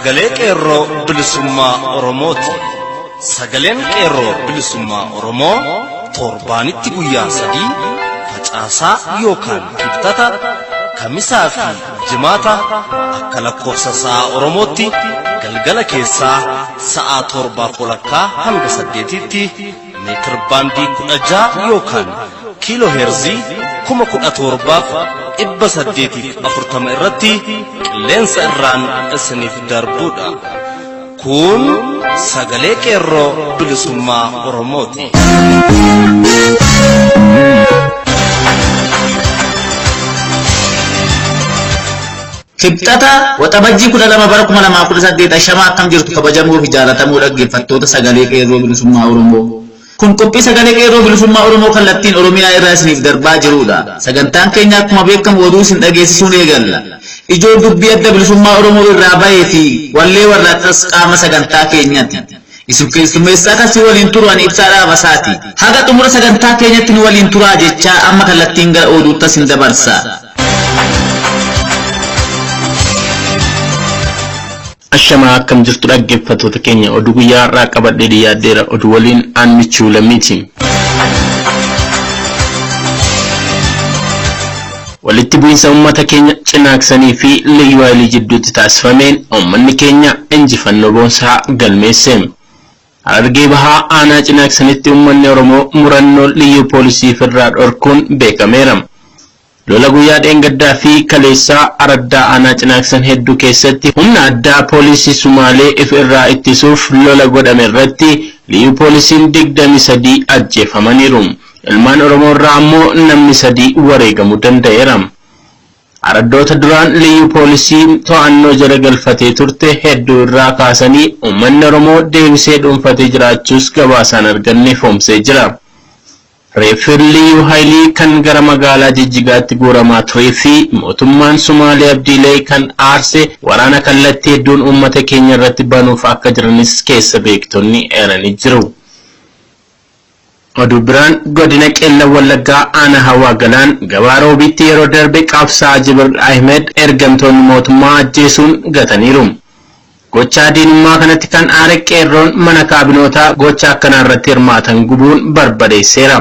Sagalee Qeerroo Bilisummaa Oromooti. Sagaleen Qeerroo Bilisummaa Oromoo torbaanitti guyyaa 3, facaasaa yookaan kibxata, kamisaa fi jimaata akka lakkoofsa sa'a Oromootti galgala keessaa sa'a 7:30 hanga 8tti meetir baandii 16 yookaan kiiloo heerzii 17,840 irratti qilleensa irraan isiniif darbuudha. Kun sagalee Qeerroo Bilisummaa Oromooti. Kibxata Waxabajjii 12 bara 2018 ashamaa akkam jirtu kabajamoo fi jaalatamuu dhaggeeffattoota sagalee Qeerroo Bilisummaa Oromoo. Kun qophii sagalee Qeerroo Bilisummaa Oromoo kallattiin Oromiyaa irraa isiniif darbaa jirudha. Sagantaan keenya akkuma beekamu oduu isin dhageessisuun eegalla. Ijoo dubbii Adda Bilisummaa Oromoo irraa bahee fi wallee warraaqsas qaama sagantaa keenyati. Isin keessummeessaa kan si waliin turu ani Ibsaa Dhaabasaati. Haga xumura sagantaa keenyatti nu waliin turaa jechaa amma kallattiin gara oduuttas isin dabarsa. Ashamaa akkam jirtu dhaggeeffattoota keenya, oduu guyyaa har'aa qabadhee dhiyaadheera. Oduu waliin aan Michuu Lammiiti. Walitti bu'iinsa uummata keenya Cinaaksanii fi Liyyuu Haayilii jidduutti taasifameen uummanni keenya injifannoo boonsaa galmeesse. Harargee Bahaa aanaa Cinaaksanitti uummanni Oromoo murannoo Liyyuu Poolisii ifirraa dhorkuun beekameera. Lola guyyaa dheengaddaa fi kaleessaa araddaa aanaa Cinaaksan hedduu keessatti humna addaa poolisii Sumaalee if irraa ittisuuf lola godhame irratti Liyyuu Poolisiin 23 ajjeefamaniiru. Ilmaan Oromoo irraa ammoo namni 3 wareegamuu danda'eera. Araddoota duraan Liyyuu Poolisiin to'annoo jala galfatee turte hedduu irraa kaasanii uummanni Oromoo deebisee dhuunfatee jiraachuus gabaasaan arganne ifoomsee jira. Reeffi Liyyuu Haayilii kan gara magaalaa Jijjigaatti guuramaa turee fi mootummaan Sumaalee Abdiilee kan aarse waraana kallattii hedduun uummata keenya irratti banuuf akka jiranis keessa beektonni eeranii jiru. Oduu biraan godina Qeellam Wallaggaa aanaa Hawwaa Galaan gabaa Roobiitti yeroo darbe qabsaa'aa Jibril Ahimed ergamtoonni mootummaa ajjeesuun gataniiru. Gochaa diinummaa kanatti kan aare qeerroon mana kaabinootaa gocha akkanaa irratti hirmaatan gubuun barbadeesseera.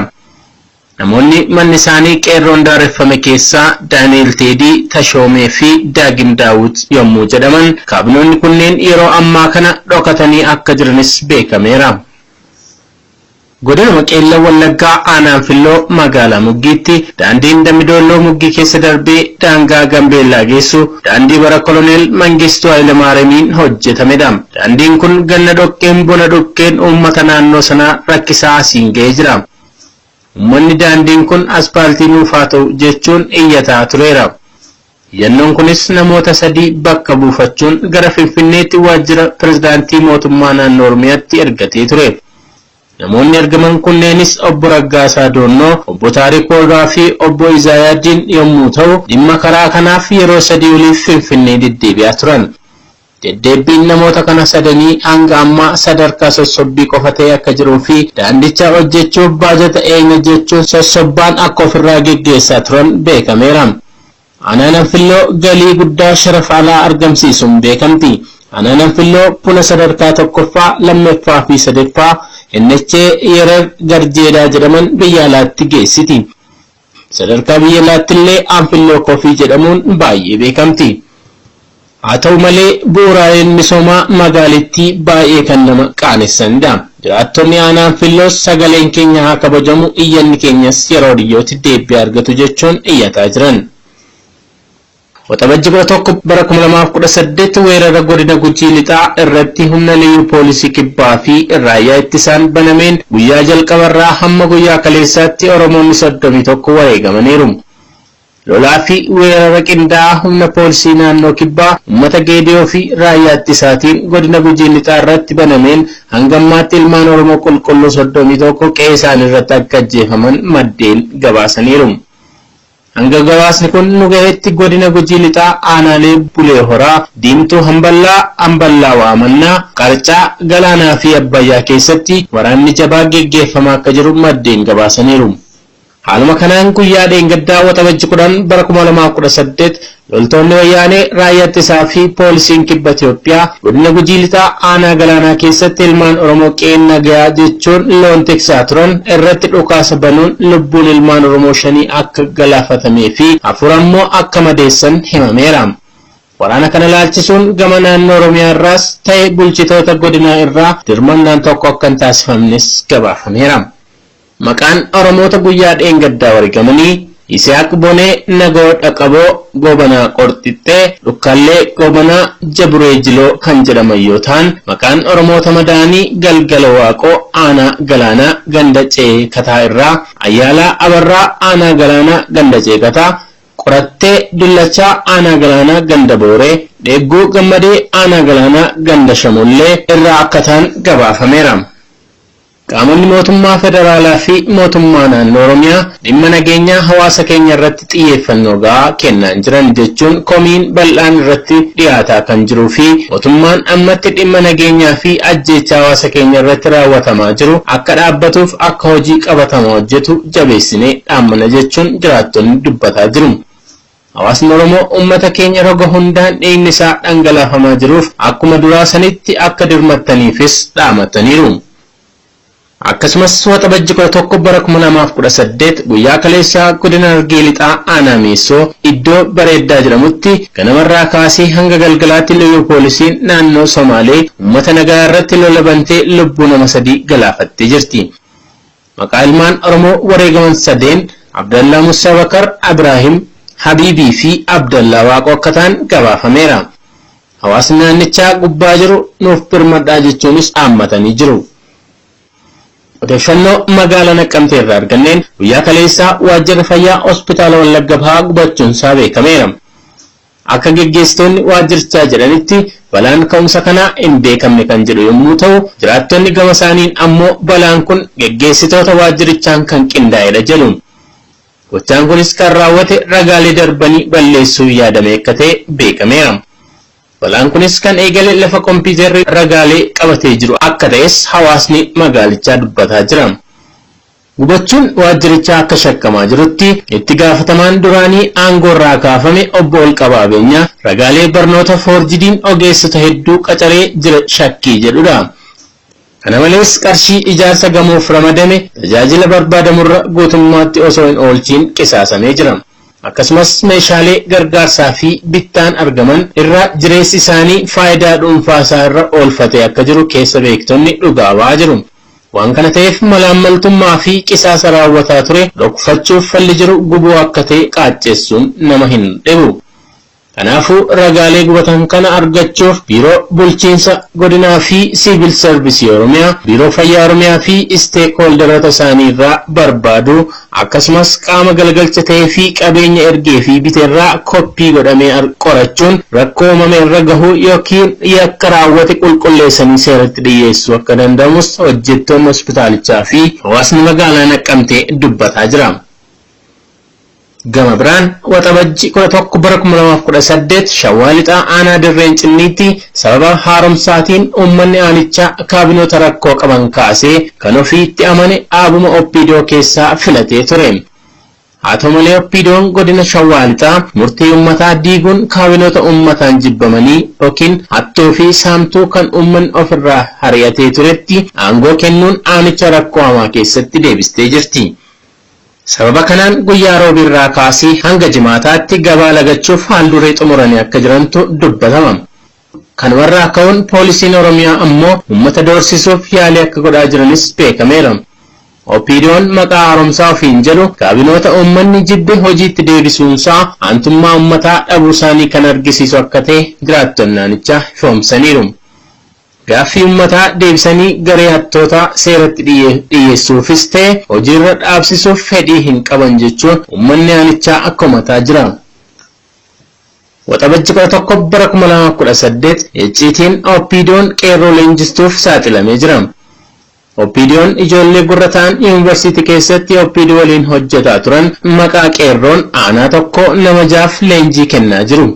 Namoonni manni isaanii qeerroon daareffame keessaa Daani'el Teedii, Tashoomee fi Daagim Daawit yommuu jedhaman, kaabinoonni kunneen yeroo ammaa kana dhokatanii akka jiranis beekameera. Godinuma Qeellam Wallaggaa aanaa Anfilloo magaalaa Muggiitti daandiin Dambidolloo Muggii keessa darbee daangaa Gambeellaa geessu daandii bara Koloneel Mangistuu Hayilamaariyamiin hojjetamedha. Daandiin kun ganna dhoqqeen bona dhukkeen uummata naannoo sanaa rakkisaa asiin ga'ee jira. Uummanni daandiin kun aspaaltii nuuf haa ta'u jechuun iyyataa tureera. Iyyannoon kunis namoota 3 bakka buufachuun gara Finfinneetti waajjira pirezidaantii mootummaa naannoo Oromiyaatti ergatee ture. Namoonni ergaman kunneenis Obbo Raggaasaa Doonnoo, Obbo Taarikuu Olraa fi Obbo Izaayaaddiin yommuu ta'u, dhimma karaa kanaaf yeroo 3 oliif Finfinnee deddeebi'aa turan. Deddeebbiin namoota kana sadanii hanga ammaa sadarkaa sossobbii qofa ta'ee akka jiruu fi daandicha hojjechuuf baajata eegna jechuun sossobbaan akka ofirraa geggeessaa turan beekameera. Aanaan Anfilloo galii guddaa sharafa alaa argamsiisuun beekamti. Aanaan Anfilloo buna sadarkaa 1ffaa, 2ffaa fi 3ffaa NHA Yerer Garjeedaa jedhaman biyya alaatti geessiti. Sadarkaa biyya alaattillee Anfilloo Kofii jedhamuun baay'ee beekamti. Haa ta'u malee bu'uuraaleen misoomaa magaalittii baay'ee kan nama qaanessanidha. Jiraattonni aanaa Anfilloos sagaleen keenya haa kabajamu, iyyanni keenyas yeroo dhiyyooti deebbii argatu jechuun iyyataa jiran. Waxabajji 11 bara 2018 weerara godina Gujii Lixaa irratti humna Liyyuu Poolisii Kibbaa fi Raayyaa Ittisaan banameen guyyaa jalqabarraa hamma guyyaa kaleessaatti Oromoonni 31 wareegamaniiru. Lolaa fi weerara qindaa'aa humna poolisii naannoo Kibbaa, uummata Geediyoo fi Raayyaa Ittisaatiin godina Gujii Lixaa irratti banameen hanga ammaatti ilmaan Oromoo qulqulluu 31 qe'ee isaanii irratti akka ajjeefaman maddeen gabaasaniiru. Hanga gabaasni kun nu gahetti godina Gujii Lixaa aanaalee Bulee Horaa, Diimtuu Hamballaa, Amballaa Waamannaa, Qarcaa, Galaanaa fi Abbayyaa keessatti waraanni jabaa geggeeffamaa akka jiru maddeen gabaasaniiru. Haaluma kanaan guyyaa dheengaddaa Waxabajji 10 bara 2018 loltoonni wayyaanee, raayyaa ittisaa fi poolisiin kibba Itoophiyaa godina Gujii Lixaa aanaa Galaanaa keessatti ilmaan Oromoo qe'een nagayaa jechuun loon tiksaa turan irratti dhukaasa banuun lubbuun ilmaan Oromoo shanii akka galaafatamee fi 4 ammoo akka madeessan himameera. Waraana kana laalchisuun gama naannoo Oromiyaa irraas ta'e bulchitoota godinaa irraa dirmannaan tokko akka hin taasifamnes gabaafameera. Maqaan Oromoota guyyaa dheengaddaa wareegamanii Yisihaaq Bonee, Nagoo Dhaqaboo, Gobanaa Qorxixxee, Dhukkallee Gobanaa, Jaburee Jiloo kan jedhaman yoo ta'an, maqaan Oromoota madaanii Galgala Waaqoo aanaa Galaanaa ganda Ceekataa irraa, Ayyaalaa Abarraa aanaa Galaanaa ganda Ceekataa, Qorattee Dullachaa aanaa Galaanaa ganda Booree, Dheegguu Gammadee aanaa Galaanaa ganda Shamollee irraa akka ta'an gabaafameera. Qaamonni mootummaa federaalaa fi mootummaa naannoo Oromiyaa dhimma nageenyaa hawaasa keenya irratti xiyyeeffannoo gahaa kennaa hin jiran jechuun komiin bal'aan irratti dhiyaataa kan jiruu fi mootummaan ammatti dhimma nageenyaa fi ajjeechaa hawaasa keenya irratti raawwatamaa jiru akka dhaabbatuuf akka hojii qabatamaa hojjetu jabeessinee dhaammana jechuun jiraattonni dubbataa jiru. Hawaasni Oromoo uummata keenya roga hundaan dhiigni isaa dhangalaafamaa jiruuf akkuma duraa sanitti akka dirmattaniifis dhaamataniiru. Akkasumas Waxabajji 11 bara 2018 guyyaa kaleessaa godina Harargee Lixaa aanaa Mi'eessoo iddoo Bareeddaa jedhamutti ganamarraa kaasee hanga galgalaatti liyyuu poolisiin naannoo Somaalee uummata nagaa irratti lola bantee lubbuu nama 3 galaafattee jirti. Maqaa ilmaan Oromoo wareegaman sadeen Abdallaa Musaa Bakar, Abraahim Habiibii fi Abdallaa Waaqoo akka ta'an gabaafameera. Hawaasni naannichaa gubbaa jiru nuuf birmadhaa jechuunis dhaammatanii jiru. Odeeffannoo magaalaa Naqqamtee irraa arganneen guyyaa kaleessaa waajjirri fayyaa hospitaala Wallagga Bahaa gubachuun isaa beekameera. Akka geggeessitoonni waajjirichaa jedhanitti balaan ka'umsa kanaa hin beekamne kan jedhu yommuu ta'u, jiraattonni gama isaaniin ammoo balaan kun geggeessitoota waajjirichaan kan qindaa'edha jedhu. Gochaan kunis kan raawwate ragaalee darbanii balleessuu yaadame akka ta'e beekameera. Balaan kunis kan eegale lafa kompiitarri ragaalee qabatee jiru akka ta'es hawaasni magaalichaa dubbataa jira. Gubachuun waajjirichaa akka shakkamaa jirutti itti gaafatamaan duraanii aangoo irraa kaafame obbo Olqabaa Beenyaa ragaalee barnoota foorjidiin ogeessota hedduu qacaree jira shakkii jedhudha. Kana malees qarshii ijaarsa gamoof ramadame tajaajila barbaadamurra guutummaatti osoo hin oolchiin qisaasamee jira. Akkasumas meeshaalee gargaarsaa fi bittaan argaman irra jireessi isaanii faayidaa dhuunfaa isaa irra oolfatee akka jiru keessa beektonni dhugaa ba'aa jiru. Waan kana ta'eef malaammaltummaa fi qisaasa raawwataa ture dhokfachuuf falli jiru gubuu akka ta'e qaaccessuun nama hin dhibu. Kanaafuu ragaalee gubatan kana argachuuf Biiroo Bulchiinsa Godinaa fi Siivil Sarvisii Oromiyaa, Biiroo Fayyaa Oromiyaa fi isteekhooldaroota isaanii irraa barbaaduu akkasumas qaama galagalcha ta'ee fi qabeenya ergee fi bite irraa koppii godhamee qorachuun rakkoo uumame irra gahuu yookiin yakka raawwate qulqulleessanii seeratti dhiyyeessuu akka danda'amus hojjettoonni hospitaalichaa fi hawaasni magaalaa Naqqamtee dubbataa jira. Gama biraan Waxabajji 11 bara 2018 Shawaa Lixaa aanaa Dirreen Cinniitti sababa haaromsaatiin uummanni aanichaa kaabinoota rakkoo qaban kaasee kan ofiitti amane dhaabuma OPDO keessaa filatee ture. Haa ta'u malee OPDOn godina Shawaa Lixaa murtii uummataa diiguun kaabinoota uummataan jibbamanii yookiin hattuu fi saamtuu kan uummanni ofirraa hari'atee turetti aangoo kennuun aanicha rakkoo hamaa keessatti deebistee jirti. Sababa kanaan guyyaa roobiirraa kaasee hanga jimaataatti gabaa lagachuuf haal-duree xumuranii akka jirantu dubbatama. Kanumarraa ka'uun poolisiin Oromiyaa ammoo uummata doorsisuuf yaalii akka godhaa jiranis beekameera. OPDOn maqaa haaromsaa ofiin jedhu kaabinoota uummanni jibbe hojiitti deebisuunsaa aantummaa uummataa dhabuu isaanii kan argisiisu akka ta'e jiraattonni naannichaa ifoomsaniiru. Gaaffii uummataa deebisanii garee hattootaa seeratti dhiyyeessuufis ta'e hojiirra dhaabsisuuf fedhii hin qaban jechuun uummanni aanichaa akka uummataa jira. Waxabajji 11 bara 2018 icciitiin OPDOn qeerroo leenjistuuf saaxilamee jira. OPDOn ijoollee gurra ta'an yuunivarsiitii keessatti OPDO waliin hojjetaa turan maqaa qeerroon aanaa tokko nama jaaf leenjii kennaa jiru.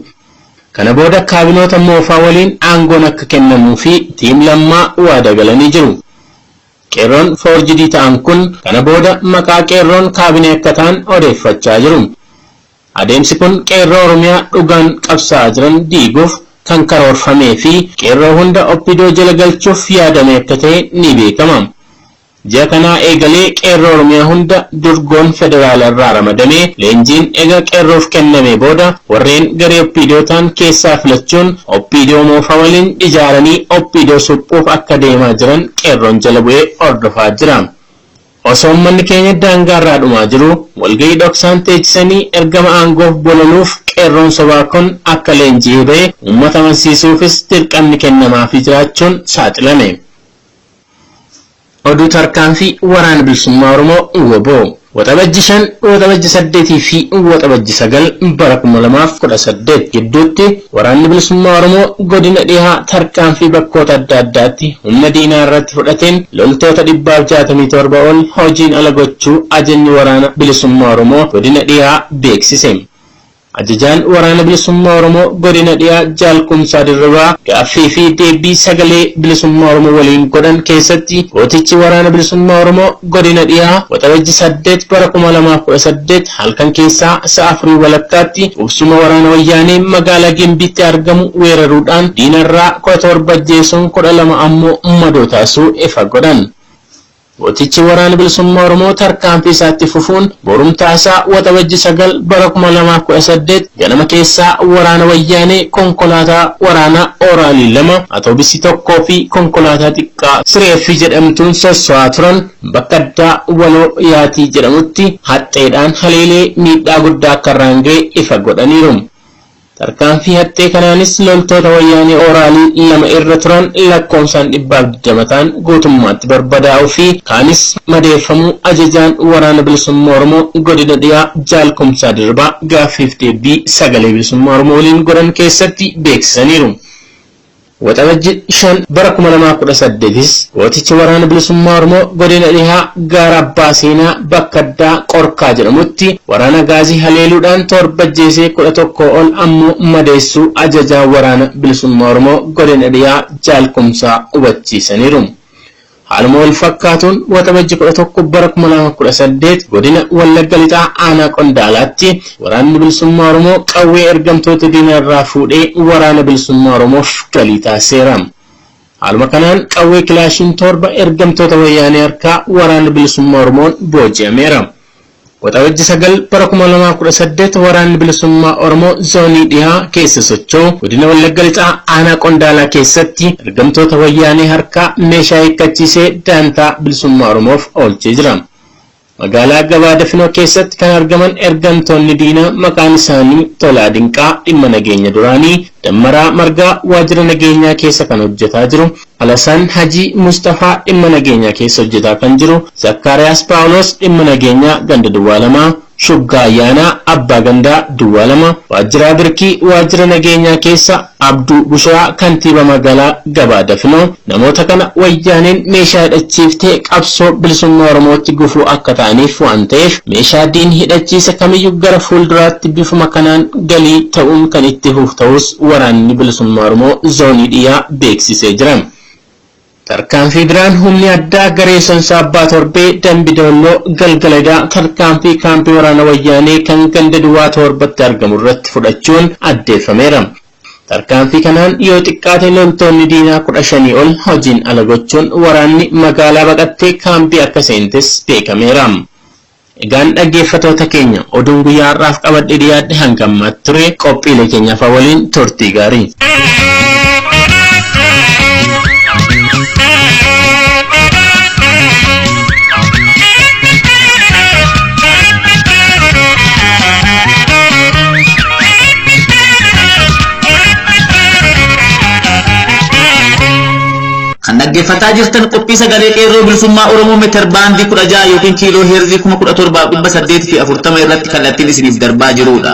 Kana booda kaabinoota moofaa waliin aangoon akka kennamuu fi tiim lammaa waada galanii jiru. Qeerroon foorjidii ta'an kun kana booda maqaa qeerroon kaabinee akka ta'an odeeffachaa jiru. Adeemsi kun qeerroo Oromiyaa dhugaan qabsaa'aa jiran diiguuf kan karoorfamee fi qeerroo hunda oppidoo jala galchuuf yaadame akka ta'e ni beekama. Ji'a kanaa eegalee qeerroo Oromiyaa hunda durgoon federaala irraa ramadamee leenjiin ega qeerroof kenname booda warreen garee oppidoo ta'an keessaa filachuun oppidoo moofa waliin ijaaranii oppidoo suphuuf akka deemaa jiran qeerroon jala bu'ee hordofaa jira. Osoo uummanni keenya daangaarraa dhumaa jiru walgahii dhoksaan teechisanii ergama aangoof bolaluuf qeerroon sobaa kun akka leenji'ee ba'e uummata amansiisuufis dirqamni kennamaafii jiraachuun saaxilame. Oduu tarkaanfii waraana bilisummaa Oromoo WBO. Waxabajji 5, Waxabajji 8 fi Waxabajji 9 bara 2018 gidduutti waraanni bilisummaa Oromoo godina dhihaa tarkaanfii bakkoota adda addaatti humna diinaa irratti fudhateen loltoota 167 ol hojiin ala gochuu ajajni waraana bilisummaa Oromoo godina dhihaa beeksise. Ajajaan waraana bilisummaa Oromoo godina dhiyaa Jaal Kumsaa Dirribaa gaaffii fi deebii sagalee bilisummaa Oromoo waliin godhan keessatti gootichi waraana bilisummaa Oromoo godina dhiyaa Waxabajji 8 bara 2018 halkan keessaa sa'a afurii walakkaatti qubsuma waraana wayyaanee magaalaa Gimbiitti argamu weeraruudhaan diinarraa 17 ajjeesuun 12 ammoo madoo taasisuu ifa godhan. Gootichi waraana bilisummaa Oromoo tarkaanfii isaatti fufuun borumtaa isaa Waxabajji 9 bara 2018 ganama keessaa waraana wayyaanee konkolaataa waraanaa Ooraalii 2 atoobisii 1 fi konkolaataa xiqqaa Sireeffii jedhamtuun sosso'aa turan bakka addaa Waloo Yaatii jedhamutti haxxeedhaan haleelee miidhaa guddaa akka irraan ga'e ifa godhaniiru. Tarkaanfii haxxee kanaanis loltoota wayyaanee Ooraalii 2 irra turan lakkoofsaan 120 ta'an guutummaatti barbadaa'uu fi kaanis madeeffamuu ajajaan waraana bilisummaa Oromoo godina dhiyaa Jaal Kumsaa Dirribaa gaaffiif deebii sagalee bilisummaa Oromoo waliin godhan keessatti beeksisaniiru. Waxabajji 5 bara 2018 gootichi waraana bilisummaa Oromoo godina dhihaa gaara Abbaa Seenaa bakka addaa Qorkaa jedhamutti waraana gaazii haleeluudhaan 7 ajjeesee 11 ol ammoo madeessuu ajajaa waraana bilisummaa Oromoo godina dhihaa Jaal Kumsaa hubachiisaniiru. Haaluma wal fakkaatuun Waxabajji 11 bara 2018 godina Wallagga Lixaa aanaa Qondaalaatti waraanni bilisummaa Oromoo qawwee ergamtoota diinarraa fuudhee waraana bilisummaa Oromoof galii taasiseera. Haaluma kanaan qawwee kilaashiin 7 ergamtoota wayyaanee harkaa waraana bilisummaa Oromoon booji'ameera. Waxabajji 9 bara 2018 waraanni bilisummaa Oromoo zoonii dhihaa keessa socho'u godina Wallagga Lixaa aanaa Qondaalaa keessatti ergamtoota wayyaanee harkaa meeshaa hiikkachiisee daantaa bilisummaa Oromoof oolchee jira. Magaalaa Gabaa Dafinoo keessatti kan argaman ergamtoonni diinaa maqaan isaanii Tolaa Dinqaa dhimma nageenya duraanii, Dammaraa Margaa waajjira nageenyaa keessa kan hojjetaa jiru, Alasaan Hajii Mustafaa dhimma nageenyaa keessa hojjetaa kan jiru, Zakkaariyaas Paawulos dhimma nageenyaa ganda Duwwaa 2, Shuggaa Ayyaanaa Abbaa Gandaa Duwwaa 2, Waajjira Birkii waajjira nageenyaa keessa Abduu Bushiraa kantiiba magaalaa Gabaa Dafinoo namoota kana wayyaaneen meeshaa hidhachiiftee qabsoo bilisummaa Oromootti gufuu akka ta'aniif waan ta'eef meeshaa diin hidhachiisa kamiyyuu gara fuulduraatti bifuma kanaan galii ta'uun kan itti fufu ta'us waraanni bilisummaa Oromoo zoonii dhiyaa beeksisee jira. Tarkaanfii biraan humni addaa garee sonsaa Abbaa Torbee Dambi Doolloo galgala tarkaanfii kaampii waraana wayyaanee kan ganda Duwwaa 7tti argamu irratti fudhachuun addeeffameera. Tarkaanfii kanaan yoo xiqqaate loltoonni diinaa 15 ol hojiin ala gochuun waraanni magaalaa baqattee kaampii akka seentes beekameera. Egaan dhaggeeffattoota keenya oduun guyyaa har'aaf qabadhe dhiyaadhe hanga ammaatti ture qophiilee keenyaaf waliin turtii gaarii. Kan dhaggeeffataa jirtan qophii sagalee qeerroo bilisummaa Oromoo meetir baandii 16 yookiin kiiloo heerzii 17,840 irratti kallattiin isiniif darbaa jirudha.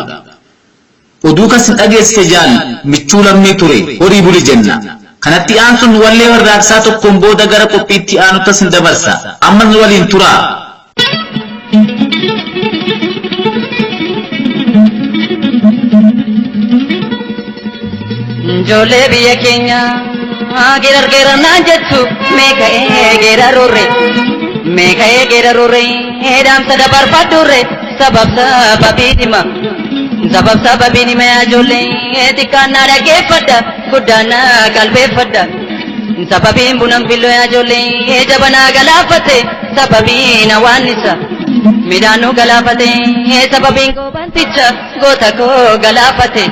Oduu kan sin dhageessise jaal michuu lammii ture horii buli jenna. Kanatti aansuun wallee warraaqsaa tokkoon booda gara qophiitti aanutti sin dabarsa. Ammas nu waliin turaa. Ijoollee biyya keenya Geerar geerar naan jettu meeka'ee geerarurre meeka'ee geerarurre dhaamsa dabarfadurre sabab sababiin hima sabab sababiin hima ijoollee xiqqaan na dhaggeeffadha guddaan na qalbeeffadha sababiin bunan filloo ijoollee jabanaa galaafate sababiin hawaannisa midhaan nu galaafate sababiin goobanticha goota koo galaafate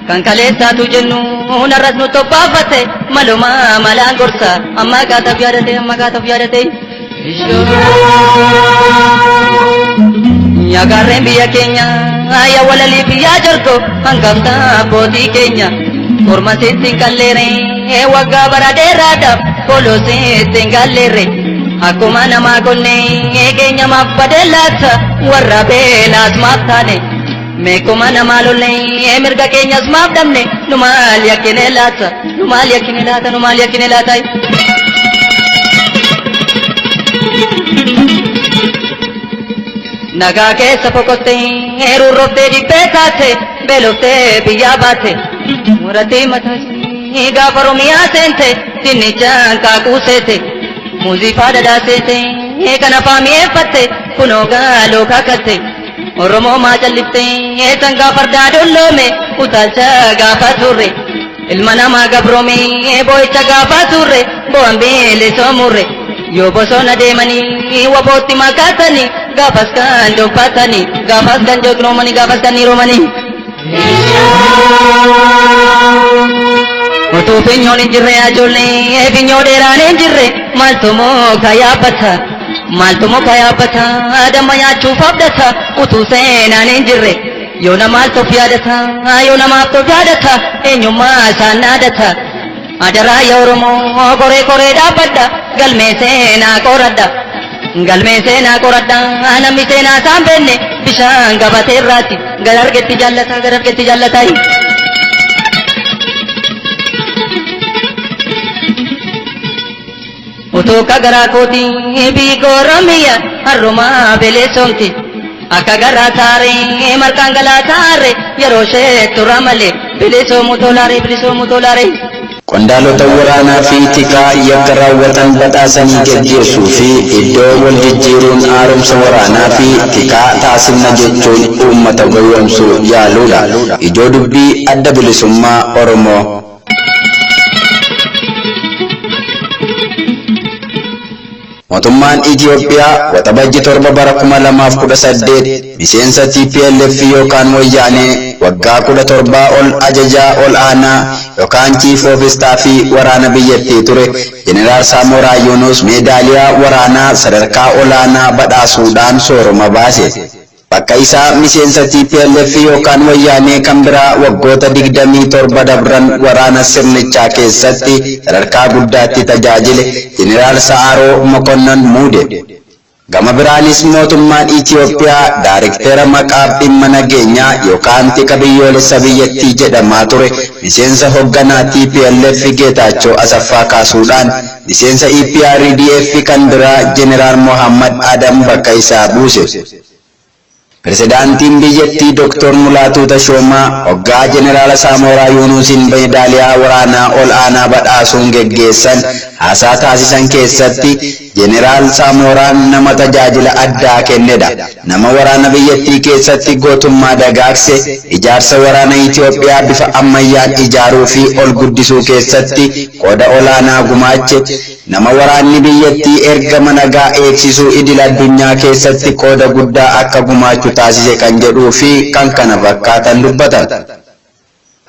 kan kaleessaatu jennu narras nu tobbaafate maluma malaan gorsa amma kaataaf yaadate amma kaataaf yaadate. Nyagarreen biyya keenya yaa walalii biyyaa jirtu hangafta abbootii keenya korma sitti hin qalleere waggaa bara dheeraadhaaf koloo sitti hin qalleere akkuma namaa qonnee keenya maaf badee laata warra beelaas maaf taane meekuma namaa lollee mirga keenyas maaf dhabne nu maal yakkine laata nu maal yakkine laata nu maal yakkine laata. Nagaa keessa boqottee rurroftee dhibbee taate beeloftee biyyaa baate muratii mataa gaafa Oromiyaa seente dinnichaan kaakuu seete muuziifaa dhadhaa seete kana faami'eeffatte kunoo gaaloo kaakatte Oromoo maa calliftee sangaa fardaa dolloome utaalcha gaafa turre ilma namaa gabroome boo'icha gaafa turre bo'aan bilisoomuurre yoo bosona deemanii wabootti makaatanii gaafas kan dubbatanii gaafas kan jognoomanii gaafas kan niroomanii. Utuu finyoon hin jirre ijoollee finyoo dheeraan hin jirre maaltu muka yaabbata maaltu muka yaabbata damma nyaachuuf abdata utuu seenaan hin jirre yoo namaaf of yaadata yoo namaaf of yaadata eenyummaa isaan naadata. Adaraa yaa Oromoo koree koree dhaabbadha galmee seenaa qoradha galmee seenaa qoradha namni seenaa isaan beenne bishaan gabatee irraati gara argetti jaallata gara argetti jaallata. Utuu ka garaa kootii biikoo Oromiyaa har'umaa beleessomti akka garaa taaree marqaan galaa taaree yeroo ishee tura malee bilisoomu tolaaree bilisoomu tolaaree. Qondaalota waraanaa fi tikaa yakka raawwatan badhaasanii geggeessuu fi iddoo wal jijjiiruun haaromsa waraanaa fi tikaa taasifna jechuun uummata gowwoomsuu yaaluudha. Ijoo dubbii adda bilisummaa Oromoo. Mootummaan Itiyoophiyaa waxabajji 7 bara 2018 miseensa TPLF yookaan wayyaanee waggaa 17 ol ajajaa ol aanaa yookaan Chief of Staff waraana biyyattii ture Jeneraal Saamoraa Yuunus meedaaliyaa waraanaa sadarkaa olaanaa badhaasuudhaan sooroma baase. Bakka isaa miseensa TPLF yookaan wayyaanee kan biraa waggoota 27 dabran waraana sirnichaa keessatti sadarkaa guddaatti tajaajile Jeneraal Sa'aaroo Mokonnon muude. Gama biraanis mootummaan Itiyoophiyaa daariktera maqaaf dhimma nageenyaa yookaan tika biyyoolessa biyyattii jedhamaa ture miseensa hoogganaa TPLF Geetaachoo Asaffaa kaasuudhaan miseensa EPRDF kan biraa Jeneraal Mohammad Adam bakka isaa buuse. Pirezidaantiin biyyattii Dr. Mulaatuu Tashoomaa hoggaa Jeneraal Saamoraa Yuunusiin meedaaliyaa waraanaa ol aanaa badhaasuun geggeessan haasaa taasisan keessatti Jeneraal Saamoraan nama tajaajila addaa kennedha. Nama waraana biyyattii keessatti gootummaa dagaagse, ijaarsa waraana Itiyoophiyaa bifa ammayyaan ijaaruu fi ol guddisuu keessatti qooda olaanaa gumaache, nama waraanni biyyattii ergama nagaa eegsisuu idil addunyaa keessatti qooda guddaa akka gumaachu taasise kan jedhuu fi kan kana fakkaatan dubbatan.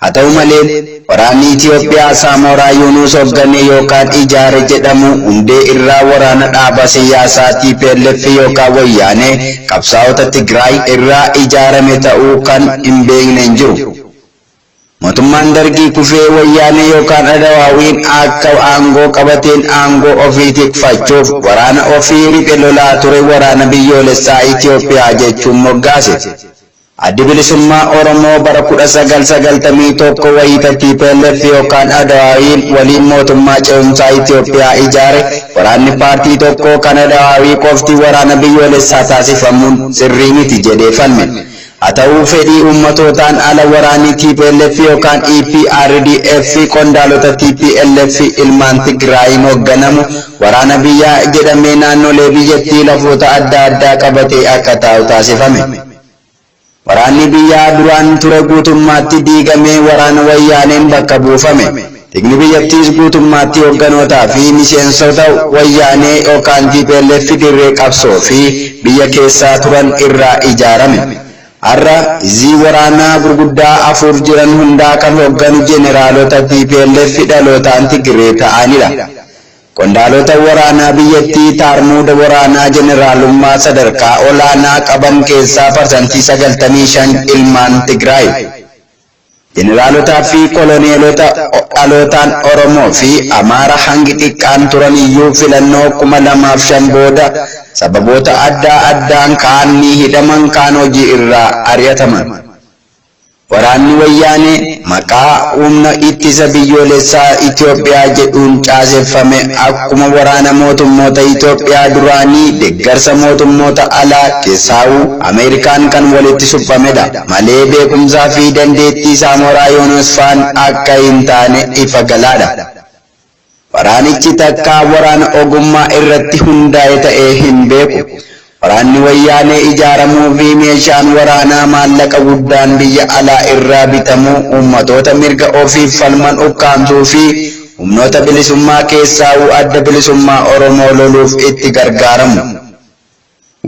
Haa ta'u malee waraanni Itiyoophiyaa Saamoraa Yuunus hoogganee yookaan ijaare jedhamu hundee irraa waraana dhaaba siyaasaa TPLF yookaan wayyaanee qabsaa'ota Tigraay irraa ijaarame ta'uu kan hin beekne hin jiru. Mootummaan dargii kufee wayyaanee yookaan adawaawiin akka aangoo qabateen aangoo ofii tikfachuuf waraana ofii riphe lolaa ture waraana biyyoolessaa Itiyoophiyaa jechuun moggaase. Addi bilisummaa Oromoo bara 1991 wayita TPLF yookaan Adawaawiin waliin mootummaa ce'umsaa Itiyoophiyaa ijaare waraanni paartii tokko kan Adawaawii qofti waraana biyyoolessaa taasifamuun sirrii miti jedhee falme. Haa ta'uu fedhii uummatootaan ala waraanni TPLF yookaan EPRDF qondaalota TPLF ilmaan Tigraayin hoogganamu waraana biyyaa jedhamee naannolee biyyattii lafoota adda addaa qabatee akka taa'u taasifame. Waraanni biyyaa duraan ture guutummaatti diigamee waraana wayyaaneen bakka buufame. Tikni biyyattiis guutummaatti hoogganootaa fi miseensota wayyaanee yookaan TPLF dirree qabsoo fi biyya keessaa turan irraa ijaarame. Har'a izii waraanaa gurguddaa afur jiran hundaa kan hoogganu jeneraalota TPLF dhalootaan Tigree ta'anidha. Qondaalota waraanaa biyyattii taarmuuda waraanaa jeneraalummaa sadarkaa olaanaa qaban keessaa 95% ilmaan Tigraay. Jeneraalota fi koloneelota dhalootaan Oromoo fi Amaara hangi xiqqaan turan iyyuu filannoo 2005 booda sababoota adda addaan kaan ni hidhaman, kaan hojii irraa ari'ataman. Waraanni wayyaanee maqaa humna ittisa biyyoolessaa Itoophiyaa jedhuun caaseffame akkuma waraana mootummoota Itoophiyaa duraanii deeggarsa mootummoota alaa keessaawuu Ameerikaan kan walitti suphamedha. Malee beekumsaa fi dandeettii Saamoraa Yoonos faan akka hin taane ifa galaadha. Waraanichi takkaa waraana ogummaa irratti hundaa'e ta'ee hin beeku. Waraanni wayyaanee ijaaramuu fi meeshaan waraanaa maallaqa guddaan biyya alaa irraa bitamuu uummatoota mirga ofiif falman ukkaamsuu fi humnoota bilisummaa keessaawuu adda bilisummaa Oromoo loluuf itti gargaaramu.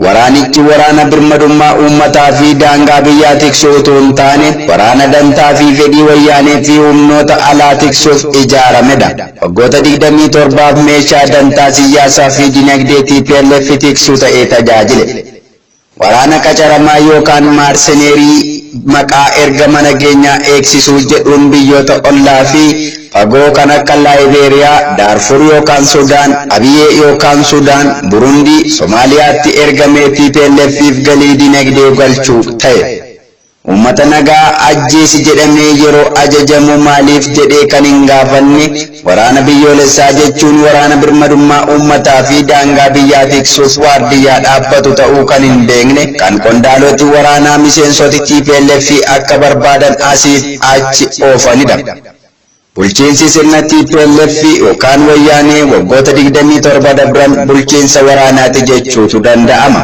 Waraanichi waraana birmadummaa uummataa fi daangaa biyyaa tiksuu utuu hin taane waraana dantaa fi fedhii wayyaanee fi humnoota alaa tiksuuf ijaaramedha. Waggoota 27 meeshaa dantaa siyaasaa fi dinagdee TPLF tiksuu ta'ee tajaajile. Waraana qacaramaa yookaan maarseneerii maqaa ergama nageenyaa eegsisuu jedhuun biyyoota ollaa fi fagoo kan akka Laayibeeriyaa, Daarfur yookaan Sudaan, Abiyee yookaan Sudaan, Burundii, Somaaliyaatti ergamee TPLFif galii dinagdee galchuu ta'e. Uummata nagaa ajjeesi jedhamee yeroo ajajamu maaliif jedhee kan hin gaafanne waraana biyyoolessaa jechuun waraana birmadummaa uummataa fi daangaa biyyaa tiksuuf waardiyyaa dhaabbatu ta'uu kan hin beekne kan qondaaloti waraanaa miseensoti TPLF akka barbaadan asiif achi oofanidha. Bulchiinsi sirna TPLF yookaan wayyaanee waggoota 27 dabran bulchiinsa waraanaati jechuutu danda'ama.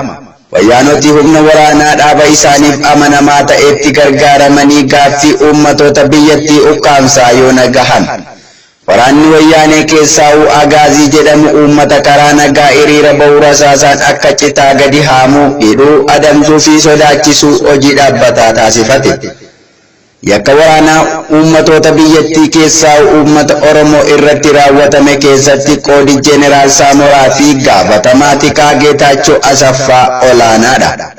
Wayyaanoti humna waraanaa dhaaba isaaniif amanamaa ta'etti gargaaramanii gaaffii uummatoota biyyattii ukkaamsaa yoo nagahan. Waraanni wayyaanee keessaa'uu Agaazii jedhamu uummata karaa nagaa hiriira ba'uu rasaasaan akka citaa gadi haamuu, hidhuu, adamsuu fi sodaachisuu hojii dhaabbataa taasifate. Yakka waraanaa uummatoota biyyattii keessaa uummata Oromoo irratti raawwatame keessatti qoodi Jeneraal Saamoraa fi gaafatamaa tikaa Geetaachoo Asaffaa olaanaadha.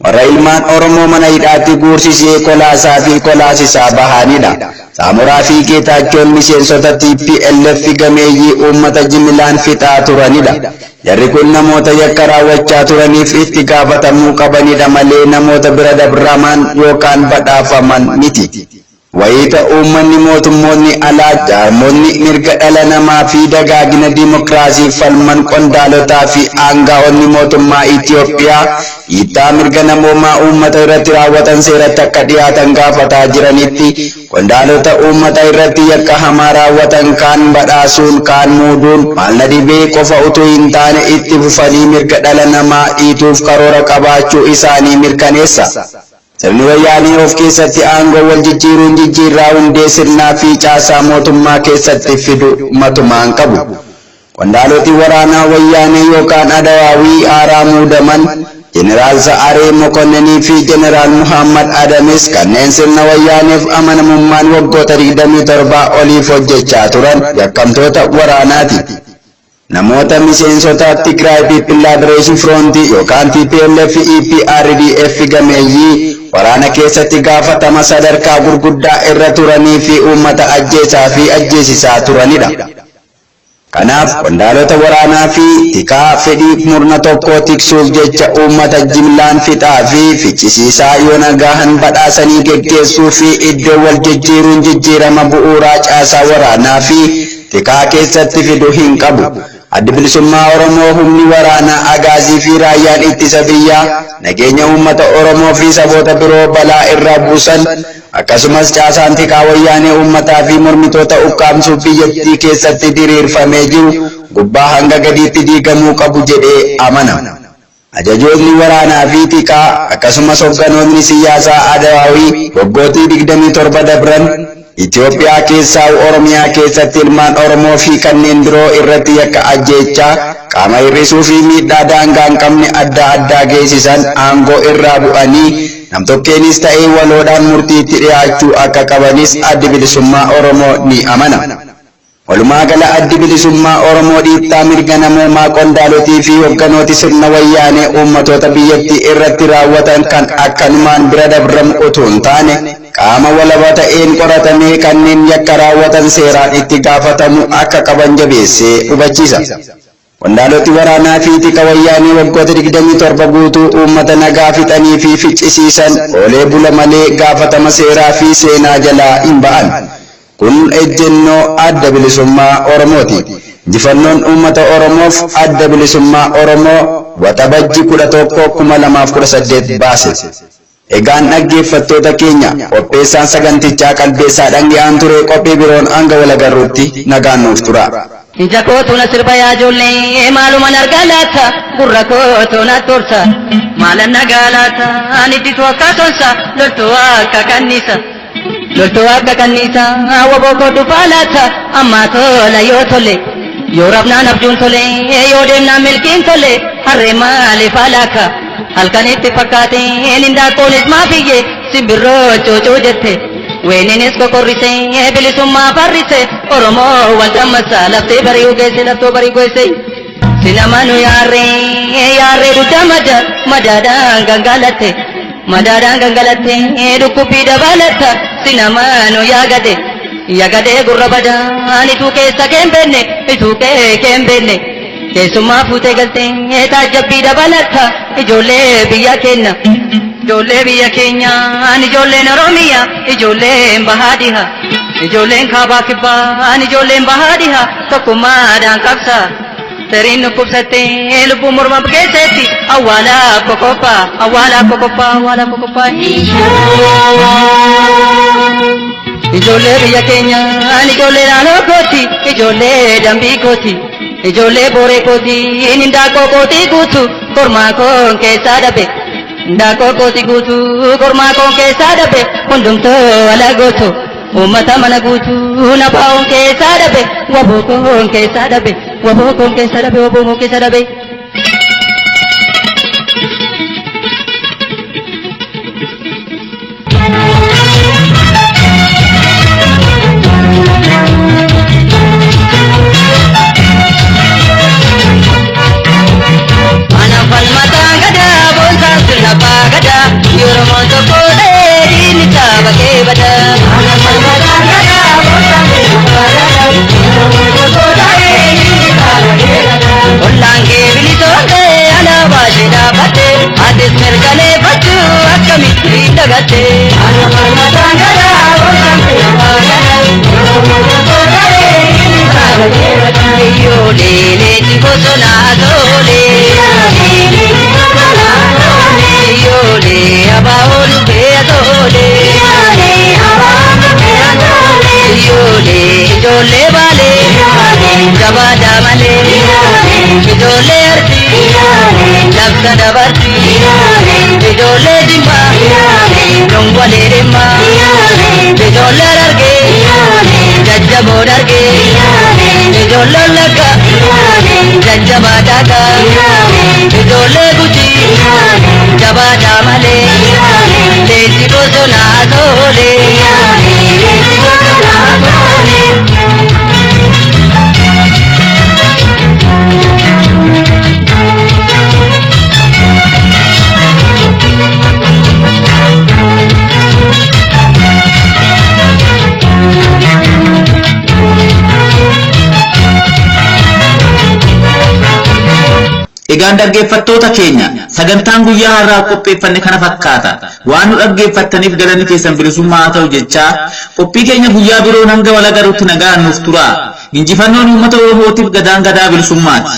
Warra ilmaan Oromoo mana hidhaatti guursisee kolaasaa fi kolaasisaa bahanidha. Saamoraa fi Geetaachoon miseensota TPLF gameeyyii uummata jimilaan fixaa turanidha. Jarri kun namoota yakka raawwachaa turaniif itti gaafatamuu qabanidha malee namoota bira dabraman yookaan badhaafaman miti. Wayita uummanni mootummoonni alaa jaarmonni mirga dhala namaa fi dagaagina dimokiraasii falman qondaalotaa fi aangaa'onni mootummaa Itoophiyaa dhiittaa mirga namoomaa uummata irratti raawwatan seeratti akka dhiyaatan gaafataa jiranitti qondaalota uummata irratti yakka hamaa raawwatan kaan badhaasuun kaan muuduun maalna dhibee qofa utuu hin taane itti fufanii mirga dhala namaa dhiituuf karoora qabaachuu isaanii mirkaneessa. Sirni wayyaanee of keessatti aangoo wal jijjiiruun jijjiirraa hundee sirnaa fi caasaa mootummaa keessatti fidu matumaan qabu. Qondaaloti waraanaa wayyaanee yookaan adawaawii haaraa muudaman Jeneraal Sa'aree Mokonninii fi Jeneraal Muhammad Adamis kanneen sirna wayyaaneef amanamummaan waggoota 27 oliif hojjechaa turan yakkamtoota waraanaati. Namoota miseensota Tigraay People Liberation Front yookaan TPLF EPRDF gameeyyii waraana keessatti gaafatama sadarkaa gurguddaa irra turanii fi uummata ajjeesaa fi ajjeesisaa turanidha. Kanaaf qondaalota waraanaa fi tikaa fedhii murna tokkoo tiksuuf jecha uummata jimlaan fixaa fi ficcisiisaa yoo nagahan badhaasanii geggeessuu fi iddoo wal jijjiiruun jijjiirama bu'uuraa caasaa waraanaa fi tikaa keessatti fidu hin qabu. Addi Bilisummaa Oromoo humni waraanaa Agaazii fi raayyaan ittisa biyyaa nageenya uummata Oromoo fi saboota biroo balaa irraa buusan akkasumas caasaan tikaa wayyaanee uummataa fi mormitoota ukkaamsuuf biyyattii keessatti diriirfamee jiru gubbaa hanga gadiitti diigamuu qabu jedhee amana. Ajajoonni waraanaa fi tikaa akkasumas hogganoonni siyaasaa Adawaawii waggootii 27 dabran Itoophiyaa keessaa Oromiyaa keessatti ilmaan Oromoo fi kanneen biroo irratti yakka ajjeechaa qaama hir'isuu fi miidhaa daangaa hin qabne adda addaa geessisan aangoo irraa bu'anii namtokkeenis ta'ee waloodhaan murtiitti dhiyaachuu akka qabanis Addi Bilisummaa Oromoo ni amana. Walumaa gala Addi Bilisummaa Oromoo dhiittaa mirga namoomaa qondaalotii fi hogganooti sirna wayyaanee uummatoota biyyattii irratti raawwatan kan akkanumaan bira dabramu utuu hin taane qaama walaba ta'een qoratamee kanneen yakka raawwatan seeraan itti gaafatamu akka qaban jabeessee hubachiisa. Qondaaloti waraanaa fi tika wayyaanee waggoota 27 guutuu uummata nagaa fixanii fi ficcisiisan oolee bula malee gaafatama seeraa fi seenaa jalaa hin ba'an. Kun ejjennoo Adda Bilisummaa Oromooti. Injifannoon uummata Oromoof Adda Bilisummaa Oromoo Waxabajji 11, 2018 baase. Egaan dhaggeeffattoota keenya, qopheessaan sagantichaa Qalbeessaa Dhangi'aan ture. Qophii biroon hanga walagarruutti nagaan nuuf tura. Ija kootu na sirba yaa ijoollee, maaluman argaa laata? Gurra kootu na torsa, maalan nagaa laata? Anittitu akka tonsa, loltuu akka kanniisa, loltuu akka kanniisa. Waboo koo dhufaa laata? Ammaa tola yoo tole, yoo rafnaan abjuun tole, yoo deemnaan milkiin tole. Harree maaliif alaaka halkanitti fakkaate? Hindaaqqoonis maafiyye, simbirroo coocoo jette, weeninis kokorrise, bilisummaa farrise. Oromoo wal dammassa, laftee bari'uu geesse, laftoo bari'uu geesse. Sinamanu yaarree yaarree, dugda mada madaadhaan gangalatte, madaadhaan gangalatte, dhukkubbii dabalatta. Sinamanu yaagade yagadee, gurra badaan ituu keessa keen beenne, ituu kee keen beenne, keessummaa fuutee galtee taajjabbii dabalatta. Ijoollee biyya keenya, ijoollee biyya keenyaan, ijoolleen Oromiyaa, ijoolleen bahaa dhiha, ijoolleen kaabaa kibbaan, ijoolleen bahaa dhiha tokkummaadhaan qabsa. Feriin dhukkubsattee lubbuu morma keessatti awwaala kokoppaa, awwaala kokoppaa, awwaala kokoppaa. Ijoollee biyya keenyaan, ijoollee naannoo kooti, ijoollee dambii kooti, ijoollee booree kooti, hindaaqoo kootii guutu, kormaa koon keessaa dhabe. Hindaaqoo kootii guutu, kormaa koon keessaa dhabe, hundumtuu ala gootu. Uummata mana guutuu nabaa'oon keessaa dhabe, waboo koon keessaa dhabe, waboo koon keessaa dhabe, waboo koon keessaa dhabe. Mana falmataan gadaa, boonsaan sirna abbaa gadaa, Oromoon tokko ta'ee diinni saba kee badaa. Mana falmataan gadaa, boonsaan sirna abbaa gadaa, Oromoon tokko ta'ee diinni saba kee badaa. Ollaan kee bilisoomte, alaabaa ishee dhaabbatte, atis mirkaneeffachuu akkamitti dagatte? Mana falmataan gadaa, boonsaan sirna abbaa gadaa, Oromoon tokko ta'ee diinni saba kee badaa. Iyyoolee leenji bosonaa toolee. Iyyoolee abaa'oo dhufee atoolee. Iyyoolee ijoollee baalee jabaadhaa malee. Ijoollee arsii labsa dabartii. Ijoollee jimmaa dongwalee dhimmaa. Ijoollee harargee jajjaboo dargee. Ijoollee lagga jajjabaa daagaa. Ijoollee gujii jabaadhaa malee. Leenji bosonaa toolee. Leenji bosonaa toolee. Egaan dhaggeeffattoota keenya, sagantaan guyyaa har'aa qopheeffanne kana fakkaata. Waan nu dhaggeeffattaniif galanni keessan bilisummaa haa ta'u jechaa, qophii keenya guyyaa biroon hanga wal agarutti nagaan nuuf turaa. Injifannoon uummata Oromootiif, gadaan gadaa bilisummaati.